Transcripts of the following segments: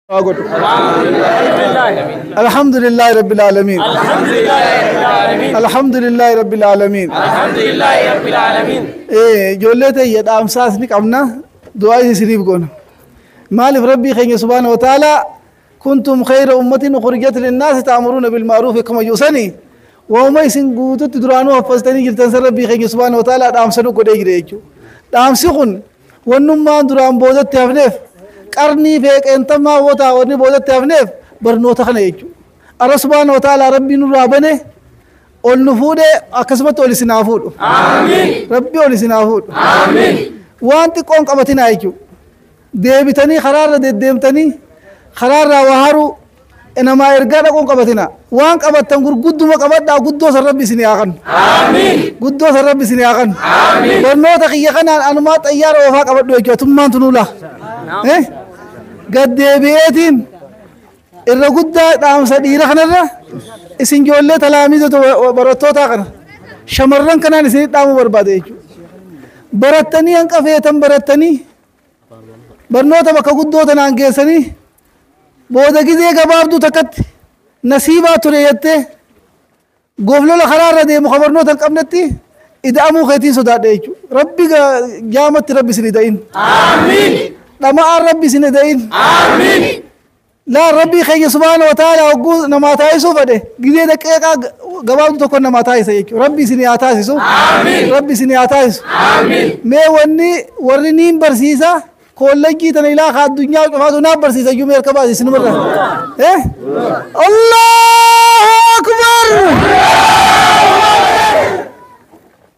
Godhu. Alhamdulillahi Rabbil Aalamiin. Alhamdulillahi Rabbil Aalamiin. Ijoollee ta'e dhaamsaas ni qabna, du'aa isiniif goona. Maaliif Rabbii keenya subhaana wa ta'ala kuntum khayra ummatin ukhrijat linnaasi ta'muruuna bil ma'ruuf akkuma jedhu waanuma isin guututti duraanuu haffaztanii jirtan san Rabbii keenya subhaana wa ta'ala dhaamsa nu godhee jira jechuudha. Dhaamsi kun wannummaan duraan boodatti hafneef qarnii feeqeentamaa wotaa wanni boodatti hafneef barnoota kana jechuudha. Ara subhaana wa ta'ala Rabbii nurraa bane ol nu fuudhee akkasumatti ol isin haa fuudhu. Rabbi ol isin haa fuudhu. Waan xiqqoon qabatinaa jechuudha. Deebitanii karaarra deddeemtanii karaarraa waa haruu namaa ergaa dhaquun qabatina. Waan qabattan gurgudduma qabadhaa, guddoo san Rabbi isin haa kennu. Guddoo san Rabbi isin haa kennu. Barnoota kiyya kanaan anumaa xayyaara oofaa qabadhu jechuudha. Tummaan tunuu laa. Gad deebi'eetiin irra guddaa dhaamsa dhiira kanarra isin ijoollee talaamiizota barattootaa kana shamarran kanaan isin dhaamuu barbaade jechuudha. Barattanii hanqa feetan barattanii barnoota bakka guddoo tanaan geessanii booda gizee gabaabduu takkatti nasiibaa ture jettee goflola karaarra deemu ka barnoota hin qabnetti ida'amuu keetiin sodaadhe jechuudha. Rabbi jaamatti Rabbi isin ida'in. Dhama'aan Rabbi isin ida'in. Laa Rabbii keenya subhaana wa ta'ala hogguu namaa taasisuu fedhe gizee daqiiqaa gabaabduu tokko namaa taasisa jechuudha. Rabbi isin haa taasisu. Rabbi isin haa taasisu. Mee wanni warri niin barsiisa kollejjii tana ilaa ka addunyaa cufaatu naaf barsiisa iyyuu mee harka baasi isinumarra. Allahu Akbar!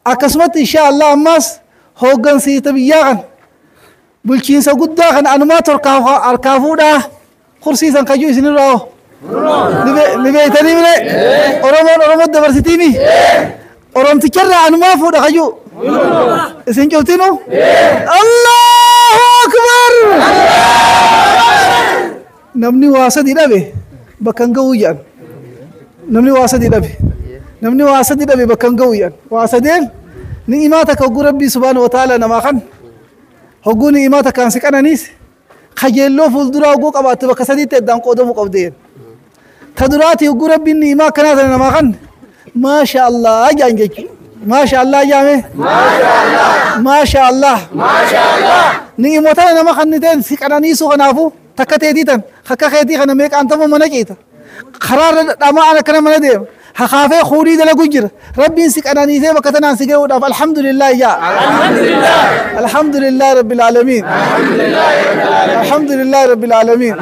Akkasumatti insha Allah ammas hooggansiita biyyaa kan bulchiinsa guddaa kan anumaa torkaa harkaa fuudhaa kursiisan kayyuu isinirraa hoo? Ni beektanii mire? Oromoon Oromoo dabarsitiimi? Oromticharraa anumaa fuudha kayyuu? Isin cuftinu? Allahu Akbar! Namni waa sadi dhabe bakka hin ga'uu jedhan. Namni waa sadi dhabe. Namni waa sadi dhabe bakka hin ga'uu jedhan. Waa sadeen ni'imaa takka hogguu Rabbii subhaanahu wa ta'ala namaa kan hogguu ni'imaa takkaan si qananiis kajeelloo fuulduraa hogguu qabaatte bakka sadiitti addaan qoodamuu qabde jedhan. Ta duraati hogguu Rabbiin ni'imaa akkanaa tana namaa kan maasha Allah jedhan jechuudha. Maasha Allah jedhame. Maasha Allah. Ni'imoota nama kan ta'e si qananiisuu kanaafuu takka teetii tan akka keetii kana meeqaan ta'uu mana ciita. Karaarra dhamaan akkana mana deema. Hakaafee kuulii dalagu jira. Rabbiin si qananiisee bakka tanaan si ga'uudhaaf alhamdulillah yaa. Alhamdulillah Rabbil Aalamiin. Alhamdulillah Rabbil Aalamiin.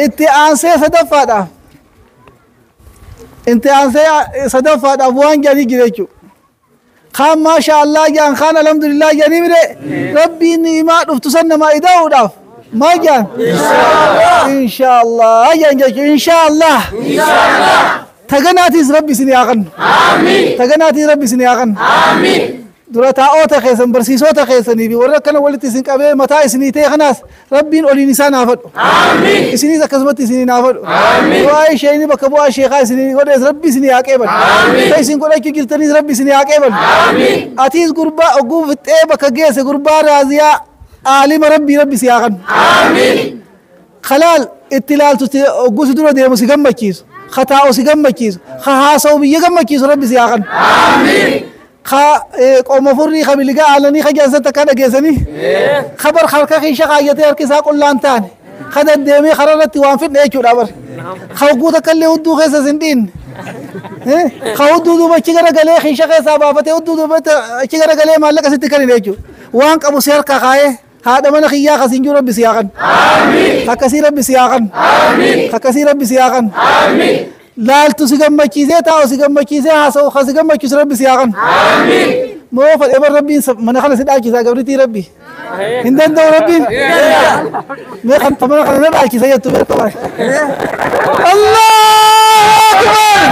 Itti aansee sadaffaadhaaf. Itti aansee sadaffaadhaaf waan jedhanii jira jechuudha. Kaan maasha Allah jedhan, kaan alhamdulillah jedhanii mire Rabbiin ni'imaa dhuftu san namaa ida'uudhaaf maal jedhan? Insha Allah jedhan jechuudha. Insha Allah. Taganaatis Rabbi isin haa kennu. Taganaatis Rabbi isin haa kennu. Dura taa'oota keessan barsiisota keessanii fi warra akkana walitti isin qabee mataa isinii ta'e kanaas Rabbiin oliin isaa naa fadhu. Isinis akkasumatti isinii naa fadhu. Du'aa isheenii bakka bu'aa sheekaa isinii godhees Rabbi isinii haa qeebalu. Ta isin godhachuu jirtaniis Rabbi isinii haa qeebalu. Atiis gurbaa ogguu fixxee bakka geesse gurbaa raaziyaa aalima Rabbii Rabbi si haa kennu. Kalaal itti ilaaltu ogguu si dura deemu si gammachiisu. Kataa'u si gammachiisu. Ka haasa'u biyya gammachiisu Rabbi si haa kennu. Ka qooma furrii ka biligaa aananii ka jaansan takka dhageessanii. Kabar harka keessa kaayyatee harki isaa qullaan taane. Ka deddeemee karaa irratti waan fidne jechuudha bar. Ka hogguu takka illee hudduu keessa sin dhiinne. Ka hudduu duuba achi garagalee keessa keessaa baafatee hudduu duuba achi garagalee maallaqa sitti kennine jechuudha. Waan qabu si harka kaayee haadha mana kiyyaa kasiin jiru Rabbi si haa kennu. Akkasii Rabbi si haa kennu. Akkasii Rabbi si haa kennu. Laaltu si gammachiisee taa'u si gammachiisee haasa'u ka si gammachiisu Rabbi si haa kennu. Moo fedhee bar Rabbiin mana kana si dhaalchisaa gabriitii Rabbi. Hin danda'u Rabbiin. Mee kan mana kana na dhaalchisa jettu beekama. Allahu Akbar!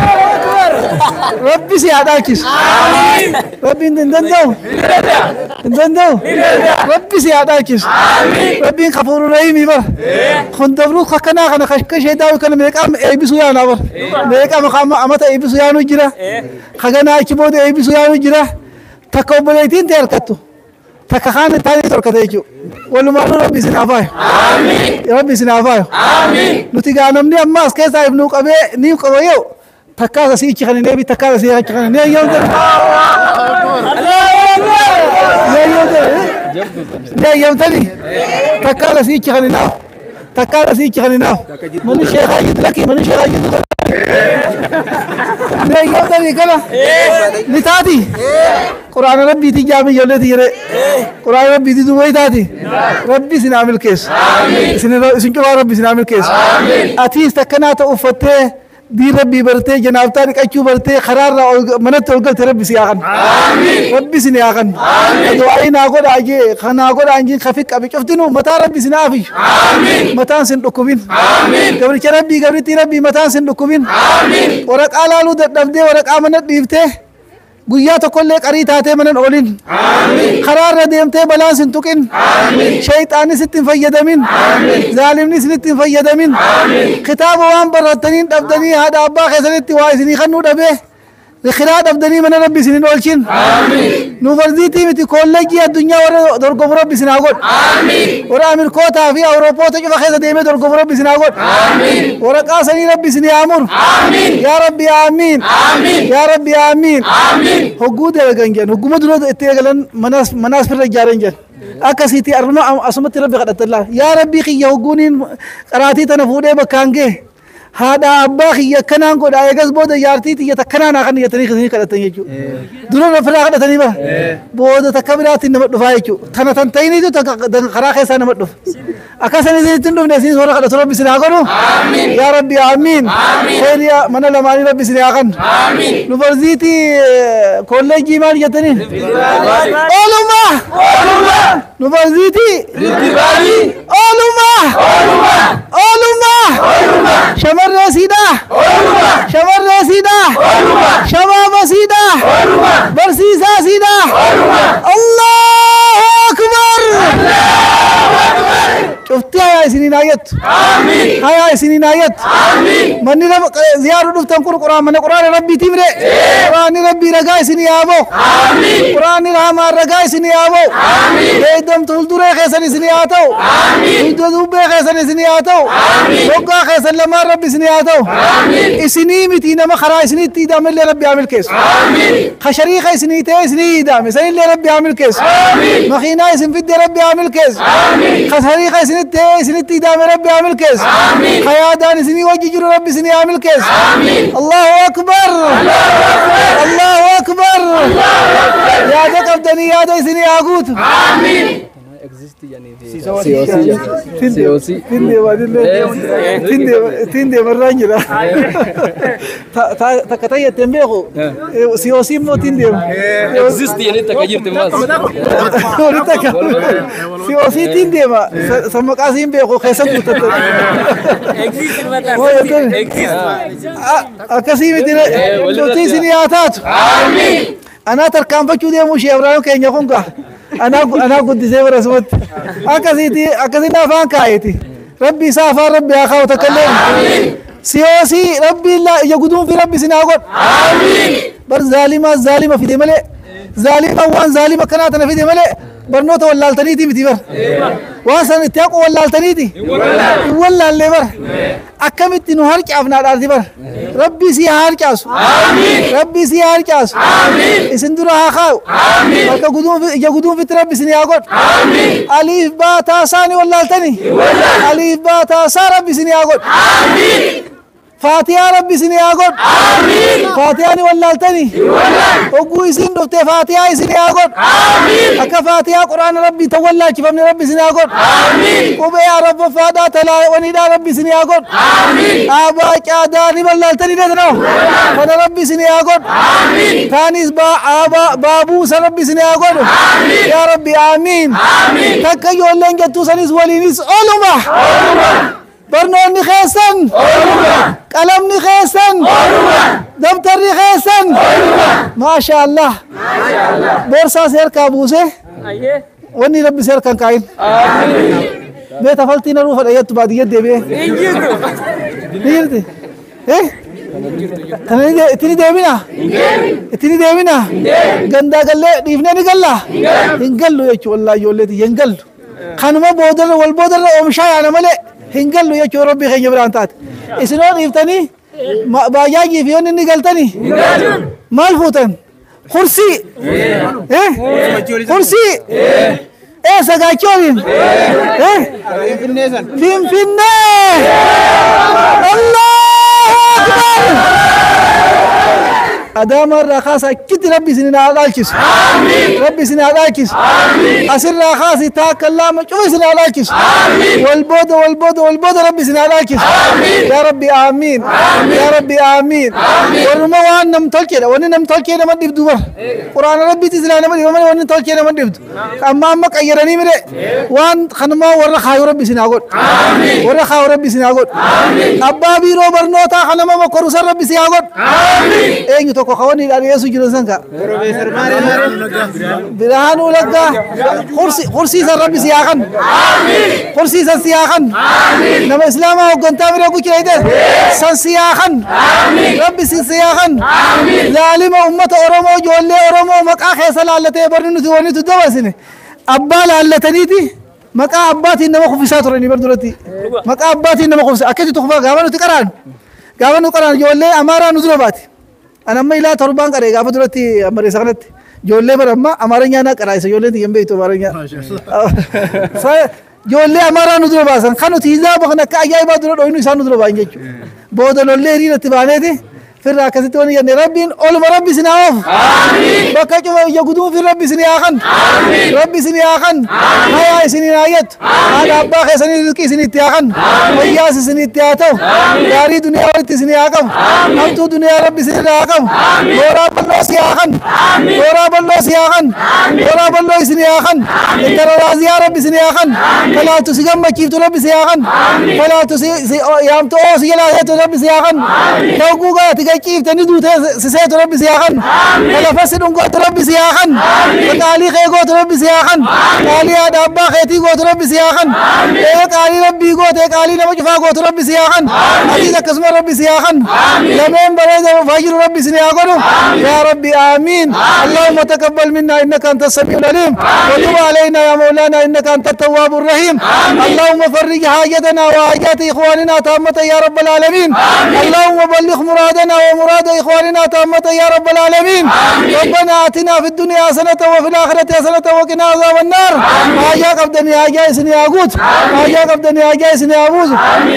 Rabbi si haa dhaalchisu. Rabbiin hin danda'u. Hin danda'u. Rabbi si haa dhaalchisu. Rabbiin kafuuru rahiimii bara. Kun dabruu akkanaa kana akka ishee daawwi kana meeqaa eebbisuu yaana bara. Meeqaa maqaa amata eebbisuu yaanu jira. Kaganaa achi booda eebbisuu yaanu jira. Takka obboleettiin ta'e harkattu. Takka kaan taanii torkate jechuudha. Walumaa rabbi isin haa faayu. Rabbi isin haa faayu. Nuti gaa namni amma as keessaa ibnuu qabee ni qaba yoo takkaas asii ichi kan hin deebi takkaas asii achi kan hin deebi. Ni eeyyamtani takkaas asii ichi kan hin naafu takkaas asii ichi kan hin naafu manni sheekaa jiru lakki manni sheekaa jiru. Ni eeyyamtani kana ni taati. Quraana rabbiitii jaami ijoolleeti jedhee quraana rabbiitii duuba taati. Rabbi isin haa milkeessu. Isin cufaa rabbi isin haa milkeessu. Atiis takkanaa ta'u uffattee diin rabbii bartee janaabtaa dhiqachuu bartee karaarraa manatti ol galte rabbi si haa kennu. Rabbi isin haa kennu. Du'aayi naa godhaa jee kanaa godhaa jee kafi qabi cuftinuu mataa rabbi isin haa afiyyu. Mataan sin dhukkubin. Gabricha rabbii gabrittii rabbii mataan sin dhukkubin. Waraqaa laaluu dadhabdee waraqaa mana dhiiftee guyyaa tokkollee qarii taatee manan oolin. Karaarra deemtee balaan sin tuqin. Shayxaanis itti hin fayyadamin. Zaalimni isinitti hin fayyadamin. Kitaaba waan barattaniin dhabdanii haadha abbaa keessanitti waa isinii kennuu dhabee kiraa dhabdanii mana rabbi isin hin oolchin. Yuunivarsiitii miti kolleejjii addunyaa warra dorgomu rabbi isin haa godhu. Warra Ameerikootaa fi Awurooppoota cufa keessa deemee dorgomu rabbi isin haa godhu. Waraqaa sanii rabbi isin haa muru. Yaa rabbi aamiin. Yaa rabbi aamiin. Hogguu dalagan jedhan hogguma dura itti eegalan manaas firra ijaaran jedhan. Akkasiiti arruma asumatti rabbi kadhatallaa. Yaa rabbi kiyya hogguuniin qaraatii tana fuudhee bakkaan ga'e. Haadha abbaa kiyya akkanaan godha eegas booda jaartii tiyya takkanaan haa kan jettanii isinii kadhatan jechuudha. Dura ofirraa kadhatanii bara booda takka biraatiin nama dhufaa jechuudha. Tana tan ta'iniitu karaa keessaa nama dhufa. Akkasan isinitti hin dhufne isinis warra kadhatu rabbi isin haa godhu. Yaa rabbi aamiin. Khayriya mana lamaanii rabbi isin haa kennu. Yuunivarsiitii kolleejjii maal jettanii? Oolummaa. Yuunivarsiitii. Oolummaa. Oolummaa. Shamarree siidhaa. Shamarree siidhaa. Shabaaba siidhaa. Barsiisaa siidhaa. Allahu akbar. Cufti hayaa isiniin haa jettu. Hayaa isiniin haa jettu. Manni ziyaaruu dhuftan kun quraan mana quraana rabbiitii mire. Quraanni rabbii ragaa isinii haa ba'u. Quraanni rahmaan ragaa isinii haa ba'u. Eeddamtu fuulduree keessan isinii haa ta'u. Dugda dubbee keessan isinii haa ta'u. Moggaa keessan lamaan rabbi isinii haa ta'u. Isinii miti nama karaa isiniitti hidhamellee rabbi haa milkeessu. Ka shariika isinii ta'e isinii hidhame sanillee rabbi haa milkeessu. Makiinaa isin fidde rabbi haa milkeessu. Ka shariika isinitti ta'e isinitti hidhame rabbi haa milkeessu. Ka yaadaan isinii wajji jiru rabbi isinii haa milkeessu. Allahu akbar. Allahu akbar. Yaada qabdanii yaada isinii haa guutu. Tinde marraan jira. Takka tayyatteen beeku. COC immoo tinde. Exist jedhanii takka jirti maas. Walitti akka COC tin deema. San maqaa siin beeku keessa guuttatte. Akkasii miti turtii isinii haa taatu. Anaa tarkaanfachuu deemuu ishee Ibraahim keenya kun gaa. Anaa guddisee bara sumatti. Akkasiiti akkasiin afaan kaa'eeti. Rabbi isaa afaan rabbi haa kaa'u takka illee. COC rabbi illaa ija guduunfi rabbi isin haa godhu. Bar zaalima zaalima fide malee zaalima waan zaalima kanaa tana fide malee barnoota wallaaltaniiti miti bar. Waan san itti haqu wallaaltaniiti. Hin wallaallee bar. Akkamitti nu harcaafnaa dhaarti bar. Rabbi si haa harcaasu. Rabbi si haa harcaasu. Isin dura haa kaa'u. Harka guduunfi ija guduunfitti rabbi isin haa godhu. Aliif baataa isaa ni wallaaltani. Aliif baataa isaa rabbi isin haa godhu. Faatihaa rabbi isin haa godhu. Faatihaa ni wallaaltani. Hogguu isin dhuftee faatihaa isin haa godhu. Akka faatihaa quraana rabbii ta'u wallaalchifamne rabbi isin haa godhu. Qubee arabaffaadhaa talaawwaniidhaa rabbi isin haa godhu. Aabaa caadaa ni wallaaltani deetanoo. Kana rabbi isin haa godhu. Taanis aabaa baabuu san rabbi isin haa godhu. Yaa rabbi aamiin. Takka ijoolleen jettuu sanis waliinis ooluma. Barnoonni keessan. Qalamni keessan. Dabtarri keessan. Maasha Allah. Boorsaa seerkaa buuse. Wanni rabbi seerkaan kaa'in. Mee tafaltii naruu fadha jettu baadiyyaa deebi'ee. Ni jirti. Eh? Ittiin deemina? Ittiin deemina? Gandaa gallee dhiifnee ni gallaa? Hin gallu jechuudha wallaahi ijoollee tiyya hin gallu. Kanuma boodarra wal boodarra oomishaa yaana malee hin gallu jechuudha rabbii keenya biraan taate. Isinoo dhiiftanii baajaajii fi yoonni inni galtanii maal fuutan? Kursii. Kursii. Eessa gaachooliin? Finfinnee. Allahu Akbar. Adaamaa irraa kaasa achitti rabbi isin haa dhaalchisu. Rabbi isin haa dhaalchisu. Asirraa kaasi taakka lama cufa isin haa dhaalchisu. Wal booda wal booda wal booda rabbi isin haa dhaalchisu. Yaa Rabbi aamiin. Yaa Rabbi aamiin. Warruma waan nam tolcheedha. Wanni nam tolchee nama dhibdu bar. Quraana rabbiitti silaa nama dhiba malee wanni tolchee nama dhibdu. Amma amma qayyaranii mire waan kanumaa warra kaayu rabbi isin haa godhu. Warra kaayu rabbi isin haa godhu. Abbaa biiroo barnootaa kanama mokkoru san rabbi isin haa godhu. Eenyu tokko kawani dhiyeessuu jiran san ka. Birhaanuu Naggaa kursii san rabbi si haa kennu. Kursii san si haa kennu. Nama islaamaa hooggantaa bira guchina san si haa kennu. Rabbi si haa kennu. Zaalima uummata Oromoo ijoollee Oromoo maqaa keessa laallatee barri nuti wanni nuti dabarsine abbaa laallataniiti maqaa abbaatiin nama kuffisaa turanii bar duratti. Maqaa abbaatiin nama kuffisa akkasitti kufa gaafa nuti qaraan gaafa nuti qaraan ijoollee Amaaraa nu dura baati. Ani amma ilaa torbaan qaree gaafa duratti amareessa kanatti ijoollee bara amma Amaarinyaa naa qaraayisa ijoolleen tiyyan beektu Amaarinyaa. Ijoollee Amaaraa nu dura baasan kan nuti hizaaba kan akka ajaa'ibaa dura dhooyinu isaan nu dura baasan jechuudha. Booda lollee hiriiratti baaneeti firra akkasitti wani jenne rabbiin oluma rabbi isin haa oofu. Bakka cufa ija guduu fi rabbi isin haa kennu. Rabbi isin haa kennu. Hayaa isin haa jettu. Haadha abbaa keessanii rizqii isin itti haa kennu. Fayyaas isin itti haa ta'u. Gaarii duniyaa walitti isin haa qabu. Hamtuu duniyaa rabbi isin irraa haa qabu. Mooraa bal'oo si haa kennu. Mooraa bal'oo si haa kennu. Mooraa bal'oo isin haa kennu. Intala raaziyaa rabbi isin haa kennu. Falaatu si gammachiiftu rabbi si haa kennu. Falaatu si yaamtu oo si jalaa seetu rabbi si haa kennu. Ta'uu gaati ciiftanii duutee si seetu rabbi si haa kennu. Lafa si dhungootu rabbi si haa kennu. Qaalii kee gootu rabbi si haa kennu. Qaalii haadha abbaa keetii gootu rabbi si haa kennu. Ee qaalii rabbii goote qaalii nama cufaa gootu rabbi si haa kennu. Atiis akkasuma rabbi si haa kennu. Lameen bareeda faajiru rabbi si haa godhu. Yaa rabbi aamiin. Allahumma taqabbal minna innaka anta as-sami'ul aliim. Wa tub alayna ya mawlana innaka anta at-tawwabur rahiim. Allahumma farrij haajatana wa haajaati ikhwanina taammatan ya rabbal aalamiin. Allahumma balligh muradana wa مراد إخواننا تامة يا رب العالمين. ربنا آتنا في الدنيا حسنة وفي الآخرة حسنة وقنا عذاب النار. آجا قبدني آجا إسني آغوت. آجا قبدني آجا إسني آبوز.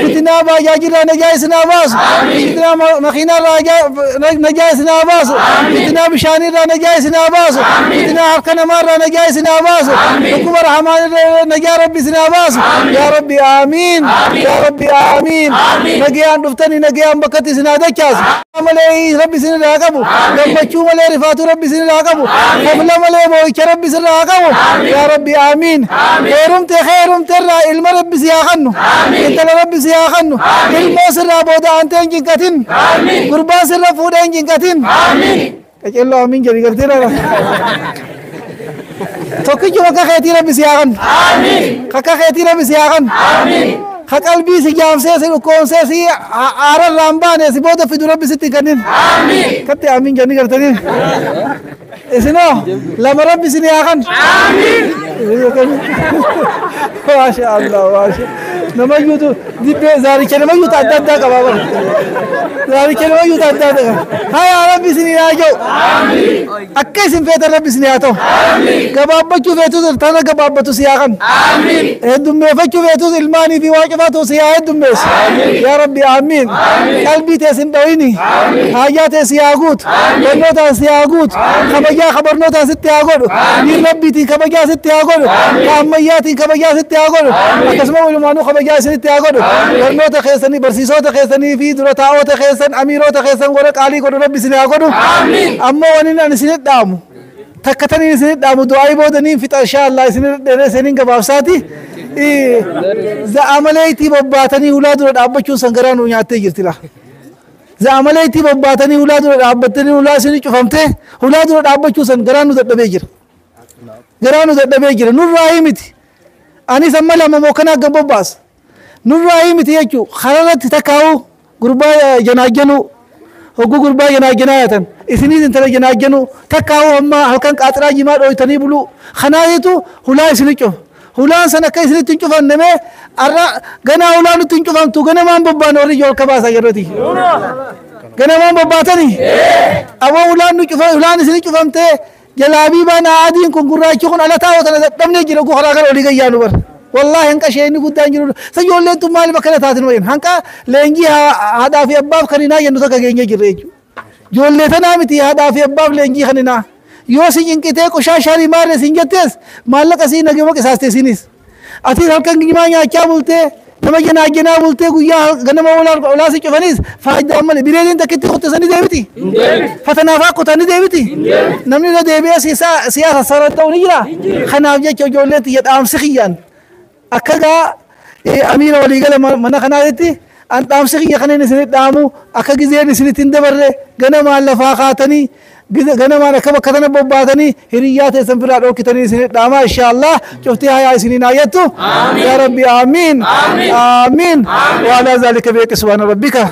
فتنا باجا جلا نجا إسنا باس. فتنا مخينا راجا نجا إسنا باس. فتنا بشاني را نجا إسنا باس. فتنا حركنا مار را نجا إسنا باس. حكم الرحمن نجا ربي إسنا باس. يا ربي آمين. يا ربي آمين. نجيان دفتني نجيان بكتي إسنا دكاس. malee rabbi isin irraa qabu gammachuu malee rifaatu rabbi isin irraa qabu kofla malee boo'icha rabbi isin irraa qabu yaa rabbi aamiin. Heerumte heerumte irraa ilma rabbi si haa kennu intala rabbi si haa kennu ilmoo sirraa booda aantee hin jinqatin gurbaan sirra fuudhee hin jinqatin. Qaceelloo aamiin jedhi gartee laala. Tokkichi bakka keetii rabbi si haa kennu. Bakka keetii rabbi si haa kennu. Ka qalbii si jaamsee si dhukkoomsee si aararraa hin baane si booda fidu rabbi sitti hin kennin. Katti aamiin jedhanii gartanii. Isinoo lama rabbi isin haa kennu. Maasha Allah maasha. Nama iyyuutu dibbee zaaricha nama iyyuutu adda addaa qaba bara. Zaaricha nama iyyuutu adda addaa qaba. Hayaa rabbi isin haa jiru. Akka isin feetan rabbi isin haa ta'u. Gabaabbachuu feetus tana gabaabbatu si haa kennu. Heddummeeffachuu feetus ilmaanii fi waa cufaatu si haa heddummeessu. Yaa rabbi aamiin. Qalbii tees hin dhawini. Haajaa tees si haa guutu. Barnootaan si haa guutu. Kabajaa kabarnootaan sitti haa godhu. Diin rabbiitiin kabajaa sitti haa godhu. Ka ammayyaatiin kabajaa sitti haa godhu. Akkasuma walumaanuu kabajaa isinitti haa godhu. Barnoota keessanii barsiisota keessanii fi dura taa'oota keessan amiirota keessan godha qaalii godhu rabbi isin haa godhu. Ammoo waniin ani isinitti dhaamu. Takka taniin isinitti dhaamu du'aayii boodaniin fixa inshaa Allah isin dheeressaniin gabaabsaati. Za'a maleetii bobbaatanii hulaa dura dhaabbachuun sangaraa nu nyaattee jirti laa. Za'a maleetii bobbaatanii hulaa dura dhaabbattanii hulaa isinii cufamtee hulaa dura dhaabbachuun sangaraa nu dadhabee jira. Garaa nu dadhabee jira. Nurraa miti. Anis amma lama mokanaa gad bobbaasa. Nurraa miti jechuun kararratti takkaa'u gurbaa janaajjanuu Hogguu gurbaa janaajjanaa yaatan isiniis intala janaajjanuu takkaa'uu hamma halkan qaaxiraa jimaa dhooytanii buluu kanaatitu hulaa isini cufa. Hulaan san akka isinitti hin cufanname arra ganaa hulaa nutti hin cufamtu ganamaan bobbaan warri ijoo halka baasaa yerrooti. Ganamaan bobbaatanii aboo hulaan nu cufa hulaan isini cufamtee jalaabii baana adiin kun gurraachi kun ala taa'u tana dadhabnee jira gu karaa gara olii gayyaanu bara. Wallahi hanqa isheen guddaan jiru sa ijoolleen tun maaliif akkana taatin wayin hanqa leenjii haadhaa fi abbaaf kan hinaa jennu takka geenye jirre jechuudha. Ijoollee tanaa miti haadhaa fi abbaaf leenjii kan hinaa. Yoo si cinqitee qoshaashaan himaarre siin jettees maallaqa sii nagama qisaaste isinis. Atis halkan gimaa nyaachaa bultee nama janaajjanaa bultee guyyaa ganama olaa si cufanis faayidaa malee bireediin takkitti qottesanii deebiti. Fatanaafaa qotanii deebiti. Namni irra deebi'ee siyaasa sarara ta'u ni jira. Kanaaf jecha ijoolleen tiyya dhaamsi kiyyaan akka gaa amiira waliigala mana kanaatitti an dhaamsi kiyya kanneen isinitti dhaamu akka gizeen isinitti hin dabarre ganamaan lafaa kaatanii ganamaan akka bakka tana bobbaatanii hiriyyaa teessan biraa dhookitanii isinitti dhaamaa inshaallah cuftii hayaa isiniin haayattu yaa rabbi aamiin aamiin waalaa zaalika beeqi subhaana rabbika.